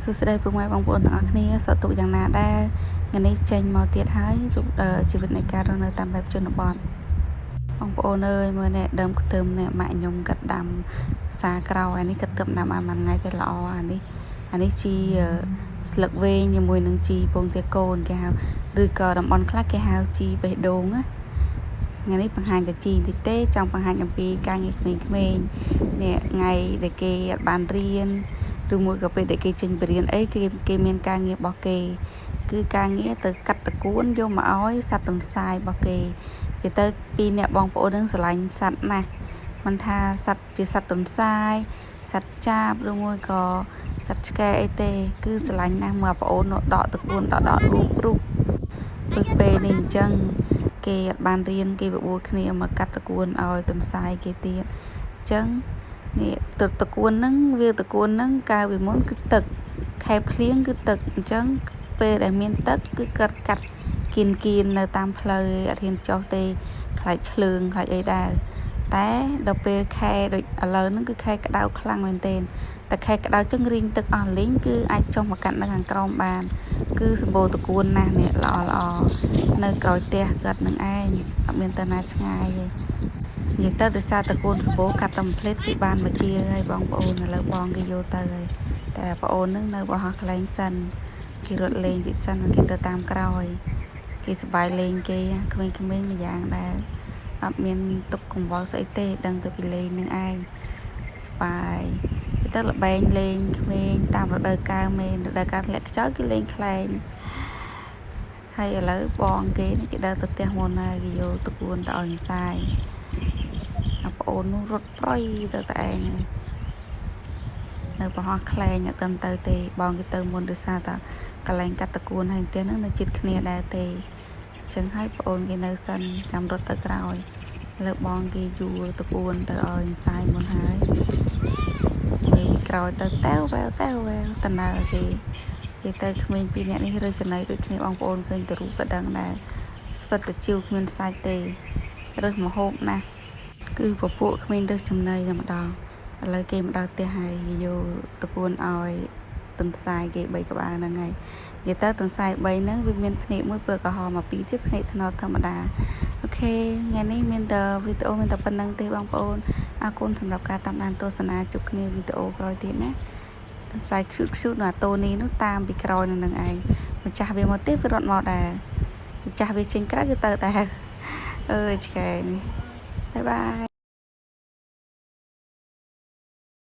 សួស្តីពុកម៉ែបងប្អូនទាំងអស់គ្នាសុខទុក្ខយ៉ាងណាដែរថ្ងៃនេះចេញមកទៀតហើយរូបជីវិតនៃការរស់នៅតាមបែបជនបទបងប្អូនអើយមើលនេះដើមខ្ទឹមនេះម៉ាក់ខ្ញុំកាត់ដាំសាក្រោយអានេះកាត់ទឹមដាំអាមួយថ្ងៃទៅល្អអានេះអានេះជីស្លឹកវែងជាមួយនឹងជីពងទាកូនគេហៅឬក៏តំបន់ខ្លះគេហៅជីបេះដូងណាថ្ងៃនេះបង្ហាញតែជីតិចទេចង់បង្ហាញអំពីការងារក្មេងៗនេះថ្ងៃដែលគេអត់បានរៀនឬមួយក៏ពេលដែលគេចេញបរៀនអីគេគេមានការងាររបស់គេ គឺការងារទៅកាត់តកួនយកមកឲ្យសត្វទន្សាយរបស់គេគេទៅពីអ្នកបងប្អូននឹងស្រឡាញ់សត្វណាស់មិនថាសត្វជាសត្វទន្សាយសត្វចាបឬមួយក៏សត្វឆ្កែអីទេ គឺស្រឡាញ់ណាស់មើលប្អូននោះដកតកួនដកដកលូបរូបពេលពេលនេះអញ្ចឹងគេអត់បានរៀនគេបបួលគ្នាមកកាត់តកួនឲ្យទន្សាយគេទៀតអញ្ចឹងនេះទឹកតកួនហ្នឹងវាតកួនហ្នឹងកាលពីមុនគឺទឹកខែភ្លៀងគឺទឹកអញ្ចឹងពេលដែលមានទឹកគឺកាត់កាត់គៀនគៀននៅតាមផ្លូវអត់ហ៊ានចុះទេខ្លាចឆ្លើងខ្លាចអីដែរតែដល់ពេលខែដូចឥឡូវហ្នឹងគឺខែក្តៅខ្លាំងមែនទែនតែខែក្តៅចឹងរីងទឹកអស់លីងគឺអាចចុះមកកាត់នៅខាងក្រោមបាន គឺសម្បូរតកួនណាស់នេះល្អល្អនៅក្រោយផ្ទះគាត់នឹងឯងអត់មានទៅណាឆ្ងាយទេនិយាយទៅដោយសារតកួនសម្បូរកាត់តែមួយផ្លេតគឺបានមកជាហើយបងប្អូនឥឡូវបងគេយកទៅហើយតែប្អូននឹងនៅបោះកន្លែងសិនគេរត់លេងតិចសិនគេទៅតាមក្រោយគេសប្បាយលេងគេក្មេងៗមួយយ៉ាងដែរអត់មានទុកកង្វល់ស្អីទេដឹងទៅពីលេងនឹងឯងស្បាយទៅលបែងលេងក្មេងតាមរដូវកាលមែនរដូវកាលធ្លាក់ខ្យល់គេលេងខ្លែងហើយឥឡូវបងគេនេះគេដើរទៅផ្ទះមុនហើយគេយកតកួនទៅឲ្យម្សាយអាប្អូននោះរត់ប្រយទៅតែឯងនៅប្រហោះខ្លែងអត់ទៅទេបងគេទៅមុនដោយសារតែកន្លែងកាត់តកួនហើយផ្ទះហ្នឹងនៅជិតគ្នាដែរទេអញ្ចឹងហើយប្អូនគេនៅសិនចាំរត់ទៅក្រោយលើបងគេយួរតកួនទៅឲ្យម្សាយមុនហើយមើលពីក្រោយទៅតែវវែវតែវវែវតណើគេគេទៅក្មេងពីរនាក់នេះរើសចំណៃដូចគ្នាបងប្អូនឃើញទៅរូបក៏ដឹងដែរស្វិតតែជីវគ្មានសាច់ទេរើសមហូបណាស់គឺពពួកក្មេងរើសចំណៃតែម្ដងឥឡូវគេមកដល់ផ្ទះហើយគេយកតកួនឲ្យទន្សាយគេ3ក្បាលហ្នឹងហើយនិយាយទៅទន្សាយ3ហ្នឹងវាមានភ្នែកមួយពណ៌ក្រហមមកពីរទៀតភ្នែកត្នោតធម្មតាOK ថ្ងៃនេះមានតែវីដេអូមានតែប៉ុណ្្នឹងទេបងប្អូនអរគុណសម្រាប់ការតាមដានទស្សនាជួបគ្នាវីដេអូក្រោយទៀតណាទន្សាយខ្ជូតខ្ជូតនៅអាតូនីនោះតាមពីក្រោយនឹងឯងម្ចាស់វាមកទេវារត់មកដែរម្ចាស់វាចេញក្រៅគឺទៅដែរអើយឆ្កែនេះbye bye.